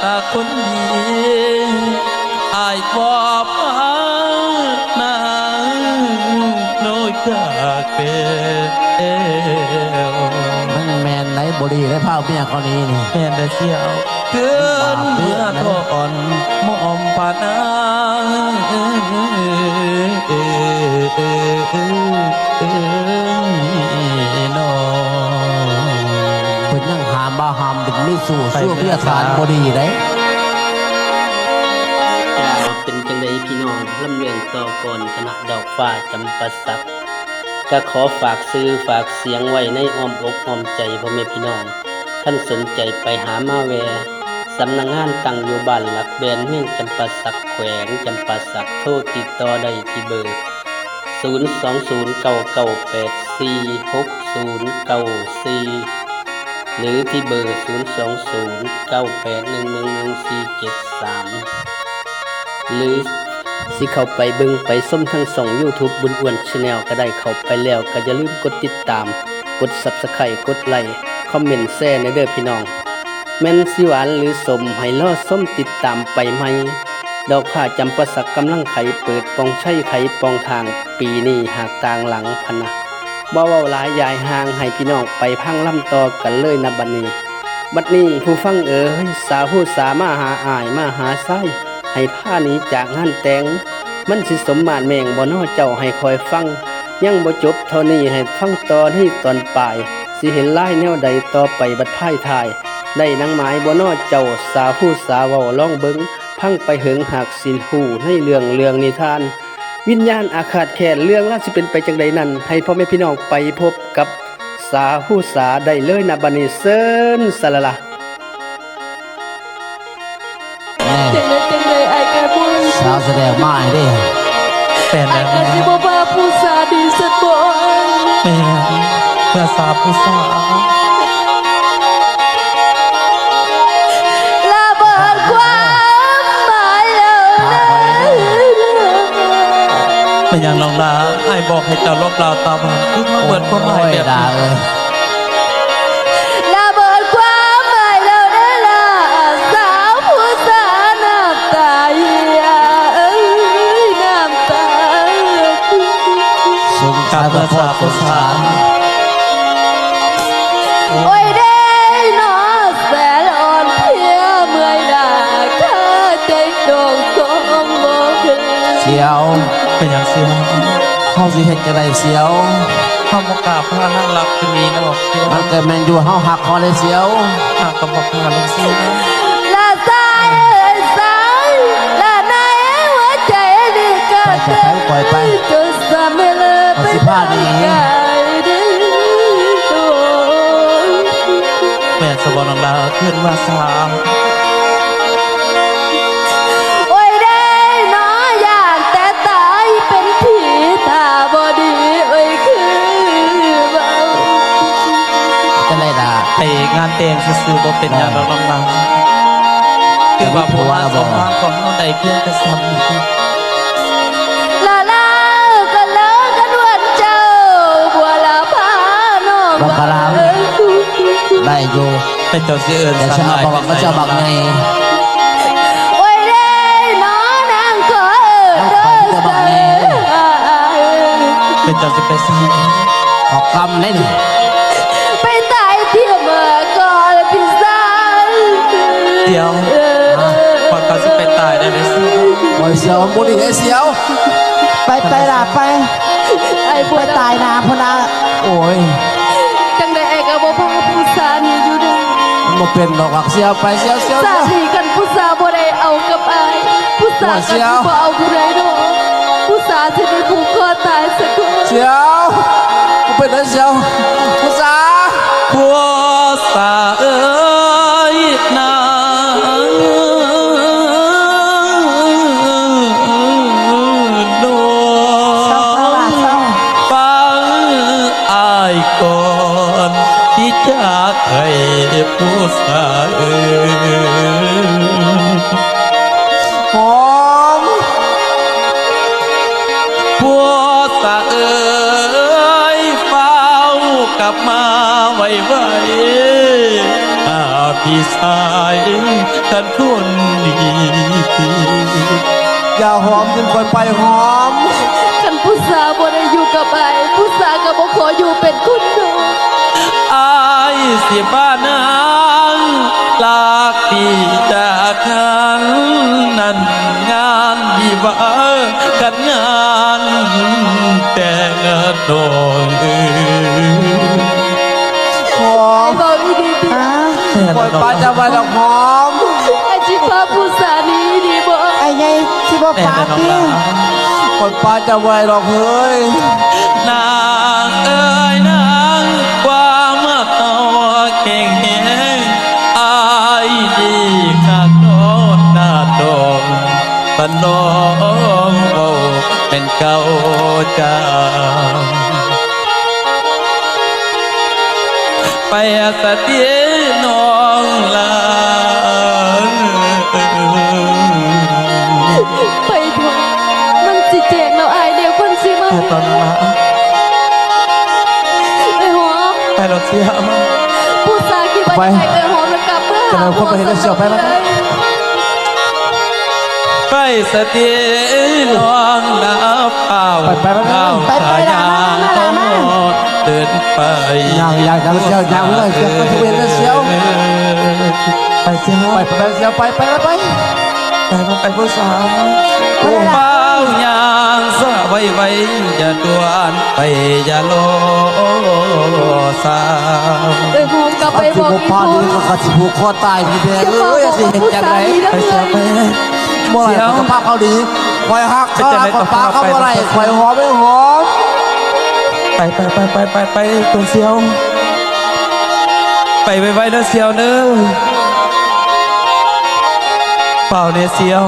ສາຄົນດີ ອ້າຍບໍ່ພານາງໂນຍກາກແກ້ວ. ມັນແມ່ນໄດ໋ ບໍ່ດີໄດ້ພາເມຍເຂົາໜີນີ້. ແມ່ນແລ້ວສ່ຽວ. ເກີນເມື່ອທອນ ມອມພານາງເນາະ. ເພິ່ນຍັງຫ້າມບໍ່ຫ້າມ ເປັນມີສູ້ ໄປ ສູ້ເມຍຖານບໍ່ດີໄດ໋. ເປັນຈັ່ງໃດພີ່ນ້ອງ ລຳເລື່ອງຕໍ່ກ່ອນ ຄະນະດອກຟ້າຈຳປາສັກ ກະຂໍຝາກຊື່ຝາກສຽງໄວ້ໃນອ້ອມອົກອ້ອມໃຈພໍ່ແມ່ພີ່ນ້ອງ. ຄັນສົນໃຈໄປຫາມາແວ່ ສຳນັກງານຕັ້ງຢູ່ບ້ານຫຼັກແບນ ເມືອງຈຳປາສັກ ແຂວງຈຳປາສັກ ໂທຕິດຕໍ່ໄດ້ທີ່ເບີ ສູນສອງສູນເກົ້າເກົ້າແປດສີ່ຫົກສູນເກົ້າສີ່ ຫຼື ທີ່ເບີ ສູນສອງສູນເກົ້າແປດໜຶ່ງໜຶ່ງສີ່ເຈັດສາມ ຫຼື ຊິເຂົ້າໄປເບິ່ງໄປຊົມທາງຊ່ອງຢູທູບ ບຸນອ້ວນ Channel ກໍໄດ້. ເຂົ້າໄປແລ້ວກໍຢ່າລືມກົດຕິດຕາມ ກົດ Subscribe ກົດໄລ ຄອມເມັນ ແຊແດ່ເດີພີ່ນ້ອງ. ແມ່ນຊິຫວານຫຼືສົ້ມ ໃຫ້ລໍຊົມຕິດຕາມໄປໃໝ່. ດອກຟ້າຈຳປາສັກກຳລັງໄຂເປີດປ່ອງໄຊໄຂປ່ອງທາງ ປີນີ້ຫາກຕ່າງຫຼັງພະນະ. ບໍ່ເວົ້າຫຼາຍຢາຍຫ່າງ ໃຫ້ພີ່ນ້ອງໄປຟັງລຳຕໍ່ກັນເລີຍນະບັດນີ້. ບັດນີ້ຜູ້ຟັງເອີຍ ສາວຜູ້ສາມາຫາອ້າຍມາຫາຊາຍ ໃຫ້ພາໜີຈາກງານແຕ່ງ ມັນຊິສົມມາດແມ່ງບໍ່ນໍເຈົ້າ ໃຫ້ຄອຍຟັງ ຍັງບໍ່ຈົບເທົ່ານີ້ ໃຫ້ຟັງຕໍ່ໃນຕອນປາຍ ຊິເຫັນລາຍແນວໃດຕໍ່ໄປບັດພາຍທ້າຍ ໄດ້ໜັງໝາຍບໍ່ນໍເຈົ້າ ສາວຜູ້ສາເວົ້າລອງເບິ່ງ ຟັງໄປເຫິງຫາກຊິຮູ້ໃນເລື່ອງເລື່ອງນິທານ ວິນຍານອາຄາດແຄ້ນ ເລື່ອງລາວຊິເປັນໄປຈັ່ງໃດນັ້ນ ໃຫ້ພໍ່ແມ່ພີ່ນ້ອງໄປພົບກັບສາວຜູ້ສາໄດ້ເລີຍນະບັດນີ້ ເຊີນສາລາລາ. ແນ່ ຈັ່ງໃດຈັ່ງໃດ ອ້າຍກະບໍ່ ສາວສະແດງມາໃຫ້ເດ້ ແມ່ນແລ້ວ ອ້າຍກະຊິບໍ່ພາຜູ້ສາໜີຊັ້ນບໍ່ ແມ່ນ ເພື່ອສາວຜູ້ສາ ລະເບີດຄວາມໝາຍແລ້ວເດີ ເປັນຫຍັງນ້ອງລາ ອ້າຍບອກໃຫ້ເຈົ້າລົບລາວຕາບານ ຄືມາເບີດຄວາມໝາຍແບບນີ້ ໂອ້ຍ ລາເອີຍ ລະເບີດຄວາມໝາຍແລ້ວເດີລະ ສາວຜູ້ສານ້ຳຕາເຫີຍ ເອີຍ ນ້ຳຕາເຫີຍ ສົງສານ ກັບເມືອສາຜູ້ສາ ໂອ້ຍເດ້ເນາະ ແສນອ່ອນເພຍເມື່ອຍລ້າ ຄາໃຈດອງສອງບໍ່ເຄີຍ ສຽວ ເປັນຫຍັງສຽວ? ເຮົາຊິເຮັດຈັ່ງໃດສຽວ? ເຮົາບໍ່ກ້າພານາງລັກຄືນີ້ດອກສຽວ ມັນກໍແມ່ນຢູ່ ເຮົາຮັກເຂົາເດ້ສຽວ ຫາກກໍບໍ່ພາເລີຍສຽວ ລະສາຍເອີຍສາຍ ລະໃນຫົວໃຈນີ້ກໍ ໄປ ໄປ ໄປ ໄປ ຈົນສຳເລັດ ເຮົາຊິພາໜີ ເປັນກາຍເດ້ ແມ່ນສະບໍ່ນ້ອງລາ ຄືນມາສາ ໂອ້ຍເດ້ເນາະ ຢ້ານແຕ່ຕາຍເປັນຜີຖ້າບໍ່ດີ ໂອ້ຍຄືເວົ້າ ຈັ່ງໃດລະ ໄປງານແຕ່ງຊື່ໆ ບໍ່ເປັນຫຍັງດອກນ້ອງລາ ຄືວ່າບຸນວາສະນາຂອງເຮົາໄດ້ພຽງແຕ່ສ່ຳນີ້ ລະລາ ກະເລີກັນວັນເຈົ້າ ບົວລະພານ້ອງ ບັກຄະລາມ ໄດ້ຢູ່ ເຈົ້າຊິເອີ້ນ ແຕ່ ສະເນາະ ບັກ ເຈົ້າບັກໃຫຍ່ ໂອ້ຍເດ້ເນາະ ນາງຂໍເອີ້ນ ນ້ອງຂອງເຈົ້າບັກໃຫຍ່ ເຈົ້າຊິໄປໃສ ເອົາກຳໄດ້ນີ້ ໄປຕາຍທີ່ເມືອງກ່ອນພີ່ຊາຍ ດຽວ ເອີ ກ່ອນເຂົາຊິໄປຕາຍໄດ້ເລີຍ ໂອ້ຍ ສຽວ ບໍ່ດີເດ້ສຽວ ໄປ ໄປລະ ໄປ ໄອ້ ໄປຕາຍໜ້າພຸ້ນນະ ໂອ້ຍ ຈັ່ງໃດອ້າຍກໍບໍ່ພາຜູ້ສາໜີຢູ່ເດ້ ມັນບໍ່ເປັນດອກ ສຽວ ໄປ ສຽວ ສຽວ ສາດນີ້ຄັນຜູ້ສາບໍ່ໄດ້ເອົາກັບອ້າຍ ຜູ້ສາກໍຊິບໍ່ເອົາຜູ້ໃດດອກ ຜູ້ສາຊິໄດ້ຜູກຄໍຕາຍຊະກ່ອນ ສຽວ ບໍ່ເປັນໃດສຽວ ຜູ້ສາ ຜູ້ສາເອີຍນາ ໂດ ເຊົາ ເຊົາ ເຊົາ ຟັງອ້າຍກ່ອນ ທີ່ຈາກໃຫ້ຜູ້ສາເອີຍ ຫອມ ຜົວສາເອີຍ ຟ້າວກັບມາໄວໆ ຖ້າພີ່ຊາຍ ຄັນຄົນດີ ຢ່າຫອມ ຈຶ່ງຄ່ອຍໄປຫອມ. ຄັນຜູ້ສາວບໍ່ໄດ້ຢູ່ກັບອ້າຍ ຜູ້ສາວກໍບໍ່ຂໍຢູ່ເປັນຄົນດອກ. ອ້າຍຊິພານາງລັກທີ່ຈາກກັນນັ້ນ ງານວິວາກັນ ງານແຕ່ງດອກເອີຍ. ຫອມ ອ້າຍເວົ້າອີ່ຫຼີຕິ? ຫາ? ຂ້ອຍປະຈຳໄວ້ດອກຫອມ. ອ້າຍຊິພາຜູ້ສາວໜີອີ່ຫຼີບໍ່? ອ້າຍໃຫຍ່ຊິບໍ່ປະຕິ? ຂ້ອຍປະຈຳໄວ້ດອກເຮີ້ຍ. ນາງເອີຍນາງ ຄວາມຮັກເຮົາແຂງແຮງ ອ້າຍດີຄັກດອກ ໜ້າດອກ ປະນອງເວົ້າແມ່ນເຈົ້າຈາງ ໄປສະຕິນ້ອງລາ. ໄປເຖາະ ມັນຊິແຈ້ງແລ້ວອ້າຍ ດຽວເພິ່ນຊິມາ. ໄປຕອນນັ້ນລະ ເອື້ອຍຫອມ ໄປໂລດສ່ຽວ. ຜູ້ສາວຄິດວ່າ ໄປ ຈະໃຫ້ເອື້ອຍຫອມນຳກັບເມືອ. ຈະໄດ້ຄົນໄປເຮັດເລື່ອງສ່ຽວ ໄປລະ. ໄປສະຕິນ້ອງລາ ຟ້າວ ໄປ ໄປ ໄປ ໄປ ໄປ ໄປ ໄປ ເດີນໄປ ຍ່າງ ຍ່າງ ຍ່າງສ່ຽວ ຍ່າງເລີຍ ສ່ຽວ ໄປເຮັດເລື່ອງສ່ຽວ. ໄປສ່ຽວ ໄປ ໄປສ່ຽວ ໄປ ໄປ ໄປ ໄປ ໄປຜູ້ສາວ. ໄປລະ ຟ້າວຍ່າງສາໄວໆ ຢ່າດ່ວນ ໄປຢ່າລໍສາວ. ເອື້ອຍຫອມກັບໄປບອກອີ່ພໍ່ ຂ້ອຍຊິຜູກຄໍຕາຍນີ້ແດ່ເອີຍ. ຊິເຮັດຈັ່ງໃດ? ໄປສ່ຽວ ໄປ. ບໍ່ໄດ້ ສະພາບເຂົາດີ ຂ້ອຍຮັກເຂົາ ຂ້ອຍປະເຂົາບໍ່ໄດ້ ຂ້ອຍຫອມ ໄປຫອມ. ໄປ ໄປ ໄປ ໄປ ໄປ ໄປ ຕົວສ່ຽວ ໄປໄວໆເດີສ່ຽວເດີ. ຟ້າວແດ່ສ່ຽວ.